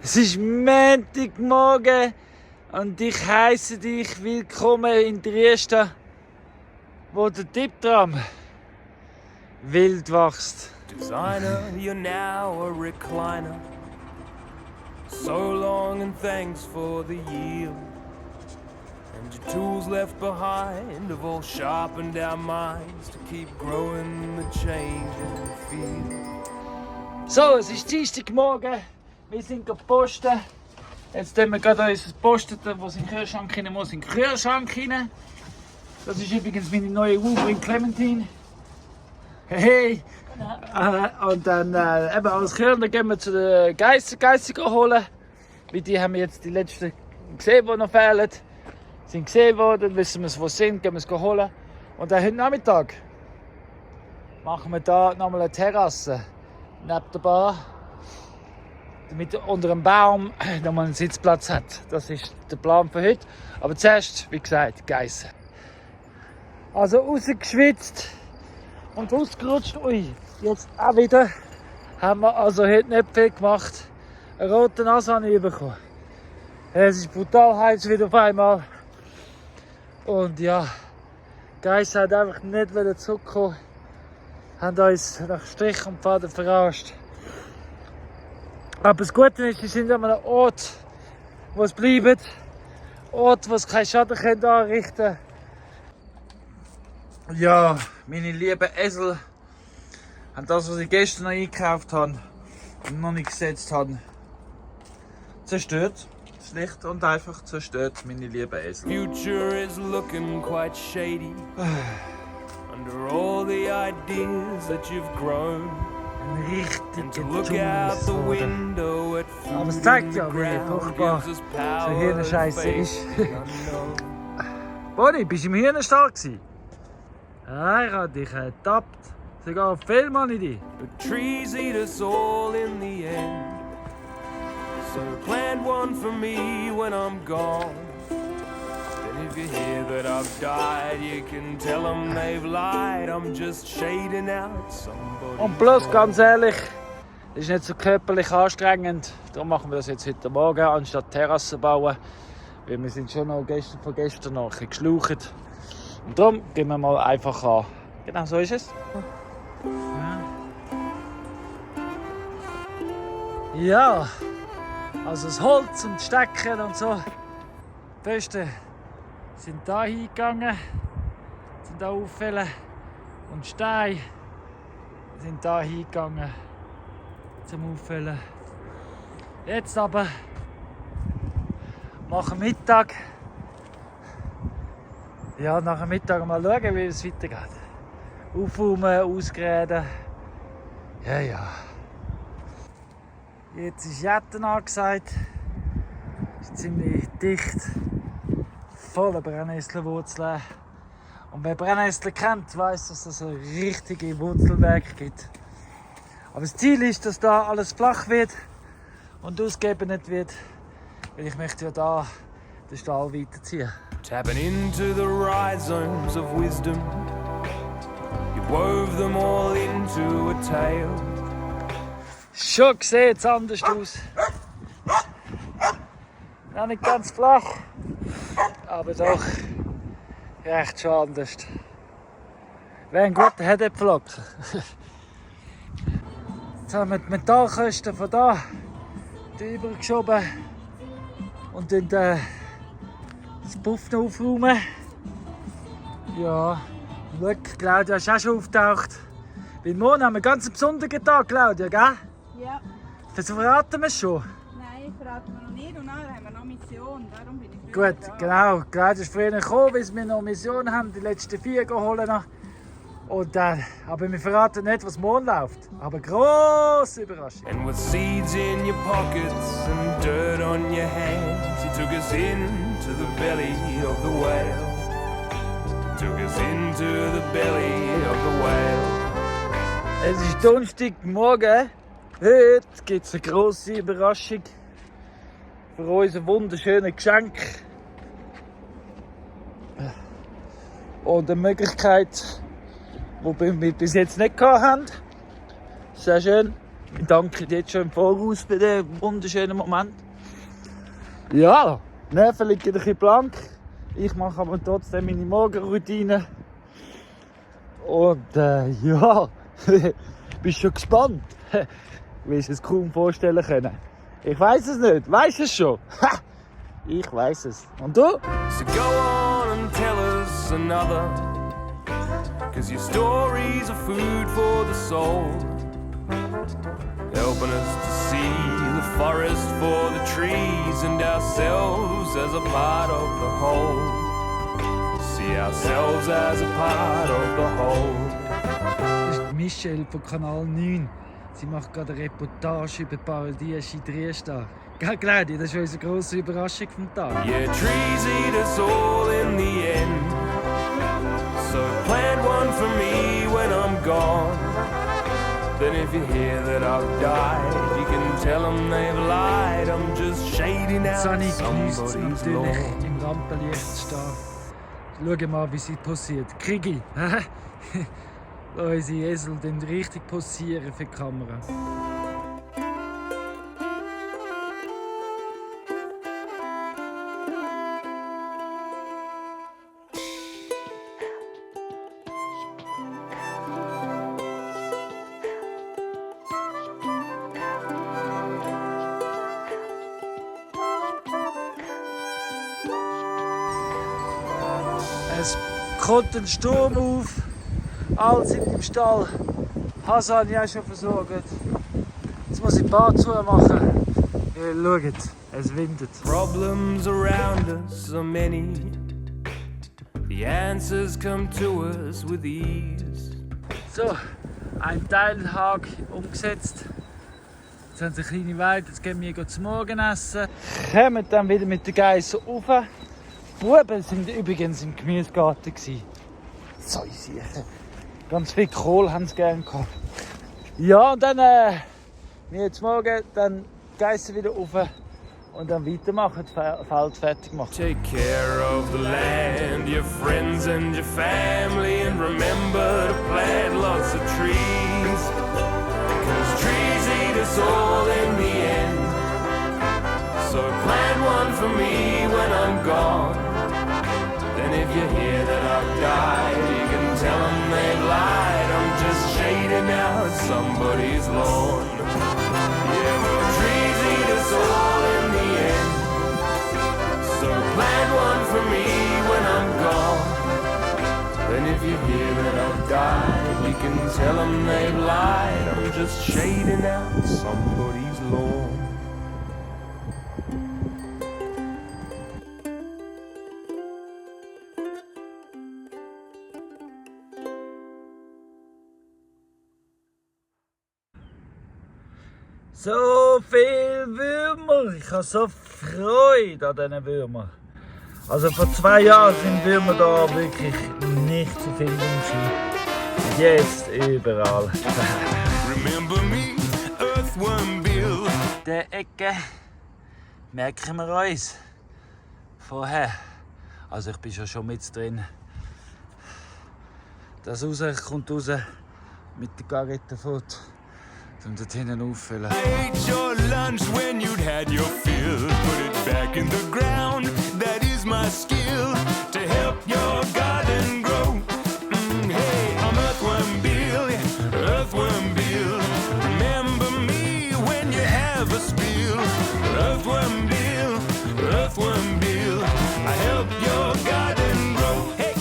Es ist Montagmorgen und ich heiße dich willkommen in Trieste, wo der Tipptram wild wächst. Designer, you're now a recliner. So long and thanks for the yield. And your tools left behind have all sharpened our minds to keep growing the change in the field. So, es ist Dienstagmorgen, wir sind gepostet. Jetzt tun wir gerade unser Postete, was in den Kühlschrank rein muss, in den Kühlschrank rein. Das ist übrigens meine neue Uber in Clementine. Hey! Und dann eben als Körner gehen wir zu den Geister holen. Weil die haben wir jetzt die letzten gesehen, die noch fehlen. Sind gesehen worden, wissen wir, wo sie sind, gehen wir es holen. Und dann heute Nachmittag machen wir da nochmal eine Terrasse neben der Bar. Damit unter einem Baum nochmal einen Sitzplatz hat. Das ist der Plan für heute. Aber zuerst, wie gesagt, Geissen. Also rausgeschwitzt und ausgerutscht. Ui, jetzt auch wieder. Haben wir also heute nicht viel gemacht. Eine rote Nase habe ich bekommen. Es ist brutal heiß wieder auf einmal. Und ja, Geissen hat einfach nicht zurückkommen. Haben uns nach Strich und Faden verarscht. Aber das Gute ist, wir sind an einem Ort, wo es bleibt. Ort, wo es keinen Schaden anrichten kann. Ja, meine lieben Esel haben das, was ich gestern noch eingekauft habe und noch nicht gesetzt habe, zerstört. Schlicht und einfach zerstört, meine lieben Esel. Future is looking quite shady. Under all the ideas that you've grown. Ein richtiger Dschungel. Aber es zeigt ja, wie furchtbar so Hirnscheiße ist. Bonnie, bist du im Hirnstall gewesen? Ja, ich habe dich ertappt. Sogar auf Film habe ich dich. But trees eat us all in the end. So plant one for me when I'm gone. And if you hear that I've died, you can tell them they've lied. I'm just shading out somebody. Und plus, ganz ehrlich, ist nicht so körperlich anstrengend. Darum machen wir das jetzt heute Morgen, anstatt Terrassen bauen. Weil wir sind schon noch von gestern noch ein bisschen geschlaucht. Und darum gehen wir mal einfach an. Genau, so ist es. Ja, also das Holz und die Stecken und so. Die Besten sind da hingegangen, sind da auffüllen. Und die Steine sind da hingegangen zum Auffüllen. Jetzt aber nach dem Mittag. Ja, nach dem Mittag mal schauen, wie es weitergeht. Aufräumen, ausgräden. Ja. Jetzt ist Jetten angesagt. Ist ziemlich dicht. Voller Brennnesselwurzeln. Und wer Brennnessel kennt, weiss, dass es ein richtiges Wurzelwerk gibt. Aber das Ziel ist, dass da alles flach wird und ausgeebnet wird. Weil ich möchte ja da den Stall weiterziehen. Tapping into the rhizomes of wisdom. You wove them all into a tale. Schon sieht es anders aus. Noch nicht ganz flach, aber doch recht schon anders. Wäre ein guter Herdäpfelhocker. Jetzt haben wir die Metallkosten von da übergeschoben und dann das Puff noch aufräumen. Ja, schau, Claudia ist auch schon auftaucht. Weil morgen haben wir einen ganz besonderen Tag, Claudia, gell? Ja. Das verraten wir schon. Nein, verraten wir noch nicht und nachher haben wir noch Mission, darum bin ich Gut, da. genau. Claudia ist früher gekommen, weil wir noch Mission haben, die letzten 4 geholt noch. Und aber wir verraten nicht, was morgen läuft. Aber grosse Überraschung. And with seeds in your pockets and dirt on your hands, he took us into the belly of the whale. He took us into the belly of the whale. Es ist Donnerstagmorgen. Heute gibt es eine grosse Überraschung für unser wunderschönes Geschenk. Und eine Möglichkeit, die wir bis jetzt nicht hatten. Sehr schön. Ich danke dir jetzt schon im Voraus für den wunderschönen Moment. Ja, Nerven liegen ein bisschen blank. Ich mache aber trotzdem meine Morgenroutine. Und ja, bist schon gespannt? Willst du es kaum vorstellen können? Ich weiß es nicht. Weißt du es schon? Ha! Ich weiß es. Und du? So go on and tell us another, 'cause your stories are food for the soul, helping us to see the forest for the trees and ourselves as a part of the whole. See ourselves as a part of the whole. Das ist Michelle von Kanal 9. Sie macht gerade eine Reportage über Paradies in Triestal. Gell, Claudia, das ist unsere grosse Überraschung vom Tag. Yeah, trees eat us all in the end. So plant one for me when I'm gone. Then if you hear that I've died, you can tell them they've lied. I'm just shading out Sunny genießt somebody's natürlich lawn. im Rampenlicht stehen. Schau mal, wie sie posiert. Krigi, unsere Esel den richtig posieren für die Kamera. Es kommt ein Sturm auf, alle sind im Stall. Hassan habe ich auch schon versorgt. Jetzt muss ich die Bar zumachen. Schaut, es windet. Problems around us are many. The answers come to us with ease. So, ein Teilhag umgesetzt. Jetzt haben sie eine kleine Weide, jetzt gehen wir zum Morgenessen. Kommen dann wieder mit den Geissen rauf. Die Buben sind übrigens im Gemüsegarten. So sicher. Ganz viel Kohl haben sie gerne gehabt. Ja, und dann wir jetzt morgen dann Geissen wieder rauf und dann weitermachen, das Feld fertig machen. Take care of the land, your friends and your family, and remember to plant lots of trees. 'Cause trees eat us all in the end. So plant one for me when I'm gone. Then if you hear that I've died, you can tell them they've lied. I'm just shading out somebody's lawn. Yeah, well, trees eat us all in the end. So plant one for me when I'm gone. Then if you hear that I've died, you can tell them they've lied. I'm just shading out somebody's lawn. So viele Würmer! Ich habe so Freude an diesen Würmern. Also vor 2 Jahren sind Würmer da wirklich nicht zu finden im Ski. Jetzt überall. Remember me, Earthworm Bill. Der Ecke merken wir uns vorher. Also ich bin schon mit drin. Das raus kommt raus mit der Garrettenfurt. Und dort hinten auffüllen. I ate your lunch when you'd had your fill. Put it back in the ground, that is my skill. To help your garden grow. Hey, I'm Earthworm Bill, yeah, Earthworm Bill. Remember me when you have a spill. Earthworm Bill, Earthworm Bill. I help your garden grow. Hey,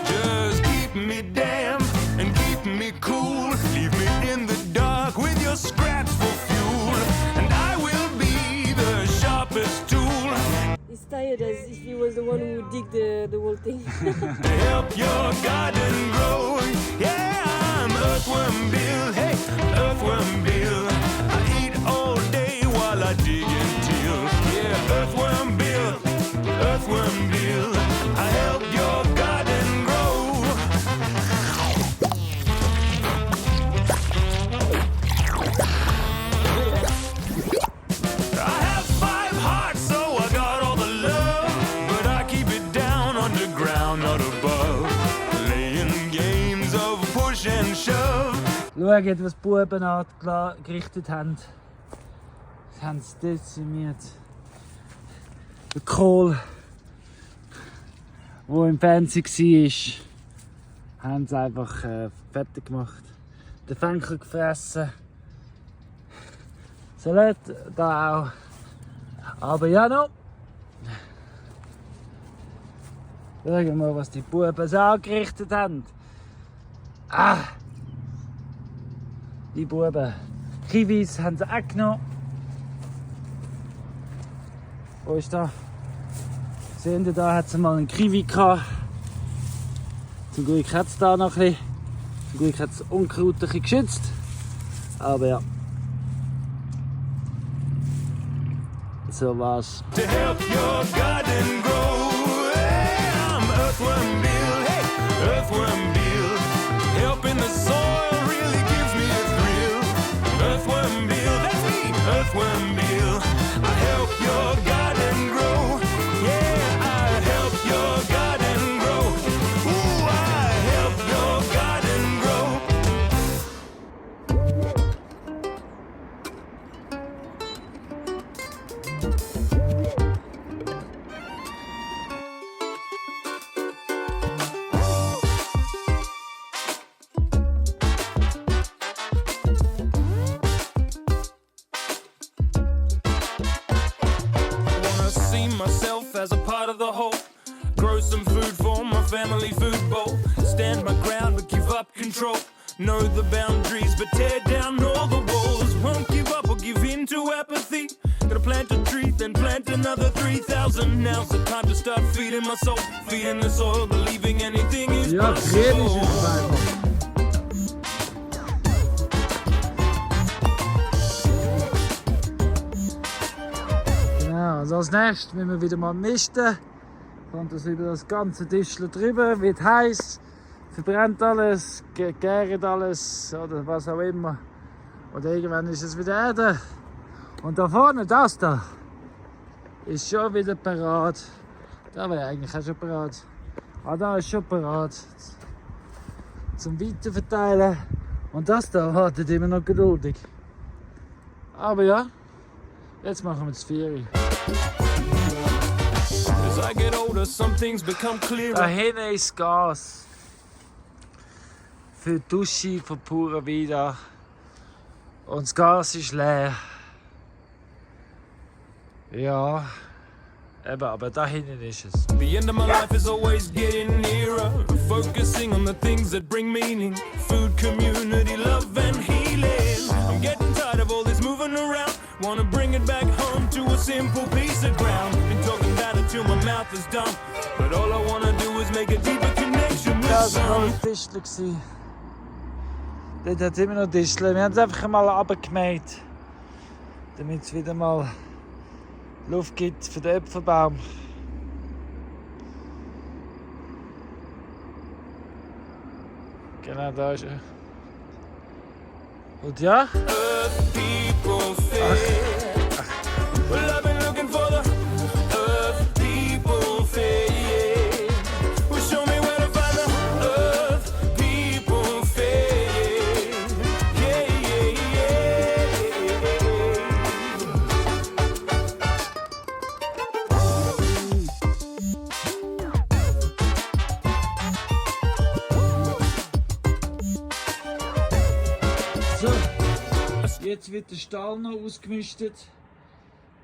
just keep me damp and keep me cool. Leave me in the dark with your scraps for fuel, and I will be the sharpest tool He's tired as if he was the one who dig the whole thing. to help your garden grow. Yeah, I'm Earthworm Bill, hey, Earthworm Bill. I eat all day while I dig and till. Yeah, Earthworm Bill, Earthworm Bill. I help your garden grow. I have 5 hearts, so I got all the love, but I keep it down underground, not above. Playing games of push and shove. Schaut, was die Buben angerichtet haben. Sie haben es dezimiert. Der Kohl, der im Fernsehen war, haben sie einfach fertig gemacht. Den Fenkel gefressen. Salat da auch. Aber ja noch. Schauen wir mal, was die Buben so angerichtet haben. Ah! Die Buben. Kiwis haben sie auch genommen. Wo ist da? Sehen Sie, da hat es mal einen Kiwi gehabt. Zum Glück hat es da noch ein bisschen. Zum Glück hat es Unkraut ein bisschen geschützt. Aber ja. So war's. To help your garden grow. Hey, I'm Earthworm Bill. Hey, Earthworm Bill. Helping the soil really gives me a thrill. Earthworm Bill, that's me. Earthworm Bill. I help your garden grow. Yeah, I help your garden grow. Ooh, I help your garden grow. See myself as a part of the whole. Grow some food for my family food bowl. Stand my ground but give up control. Know the boundaries but tear down all the walls. Won't give up or give in to apathy. Gotta plant a tree, then plant another 3,000. Now's the time to start feeding my soul. Feeding the soil, believing anything is Ja, possible. cremig ist es einfach. Genau, also als nächstes müssen wir wieder mal misten. Kommt das über das ganze Tischchen drüber, wird heiß, verbrennt alles, gärt alles oder was auch immer. Und irgendwann ist es wieder Erde. Und da vorne, das da, ist schon wieder parat. Da wäre eigentlich auch schon parat. Ah, da ist schon parat. Zum Weiterverteilen. Und das da wartet immer noch geduldig. Aber ja, jetzt machen wir das 4. As I get older, some things become Da clearer. hinten ist Gas. Für die Dusche von Pura Vida. Und das Gas ist leer. Ja, eben, aber da hinten ist es. The end of my life is always getting nearer. Focusing on the things that bring meaning. Food, community, love and healing. I'm getting tired of all this moving around. Wanna bring it back home to a simple piece of ground. Been talking about it till my mouth is dumb. But all I wanna do is make a deeper connection with Das war some. noch ein Tischchen. Dort hat es immer noch Tischchen. Wir haben es einfach mal runtergemäht. Damit es wieder mal Luft gibt für den Äpfelbaum. Genau, da ist er. Und ja, Earth people fair. Well, I've been looking for the Earth people fair. Well, show me where to find the Earth people fair. Yeah, yeah, yeah. so. Jetzt wird der Stall noch ausgemistet.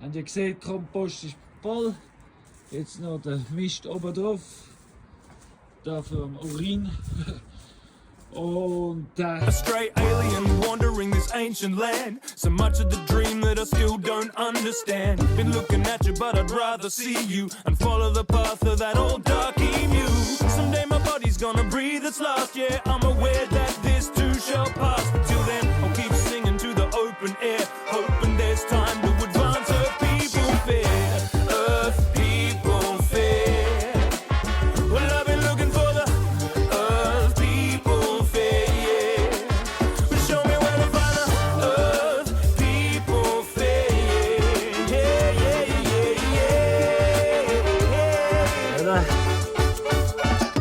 Habt ihr gesehen, der Kompost ist voll. Jetzt noch der Mist oben drauf. Dafür am Urin. Und A stray alien wandering this ancient land. So much of the dream that I still don't understand. Been looking at you, but I'd rather see you and follow the path of that old dark emu. Someday my body's gonna breathe its last. Yeah, I'm aware that this too shall pass. But till then, I'll keep singing to the open air, hoping there's time to advance Earth people fair. Earth people fair. Well, I've been looking for the Earth people fair. Yeah. Well, show me where to find the Earth people fair. Yeah, yeah, yeah, yeah. oder?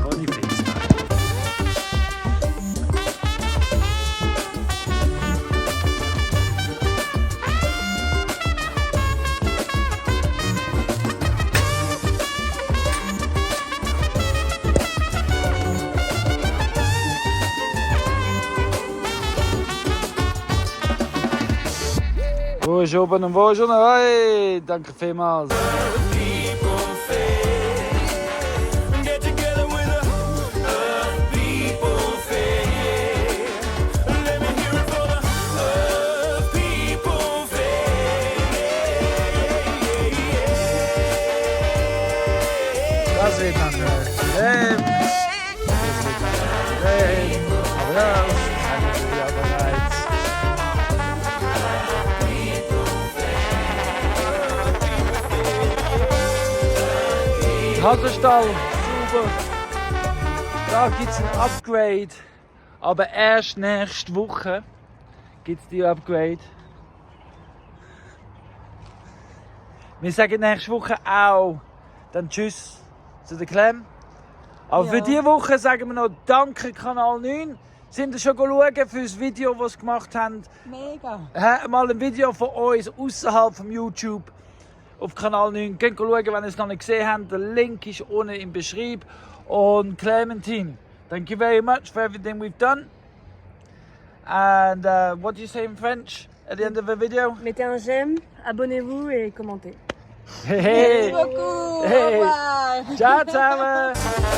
Bonifix. ist oben und wo ist unten? Hey, danke vielmals. People fade. Get together with a people fade. Let me hear it for the people fade. Das wird dann Hey. Aber das ist ja bereits. Haselstall, super. Da gibt es ein Upgrade. Aber erst nächste Woche gibt es die Upgrade. Wir sagen nächste Woche auch dann Tschüss zu der Clem. Aber Ja. für diese Woche sagen wir noch Danke Kanal 9. Sind ihr schon schauen für das Video, das sie gemacht haben? Mega. Mal ein Video von uns außerhalb von YouTube auf Kanal 9. Könnt schauen, wenn ihr es noch nicht gesehen habt. Der Link ist unten im Beschreibung. Und Clementine, thank you very much for everything we've done. And what do you say in French at the end of the video? Mettez un j'aime, abonnez-vous et commentez. Hey, Merci beaucoup. Hey. Au revoir. ciao zusammen!